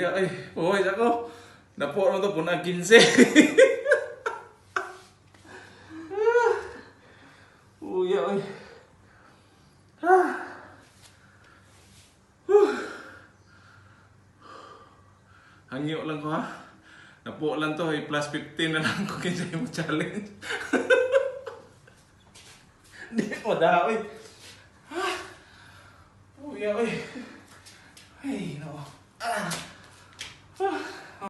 Uya ay, hoy ako. Napo ano to puna 15. Uya ay. Ah. Huh. Hangyo lang ko ha. Napo lang to, ay plus 15 na lang kung kinsa mo challenge. Di mo da oy. Ah. Uya oy. Ay, no. Ah.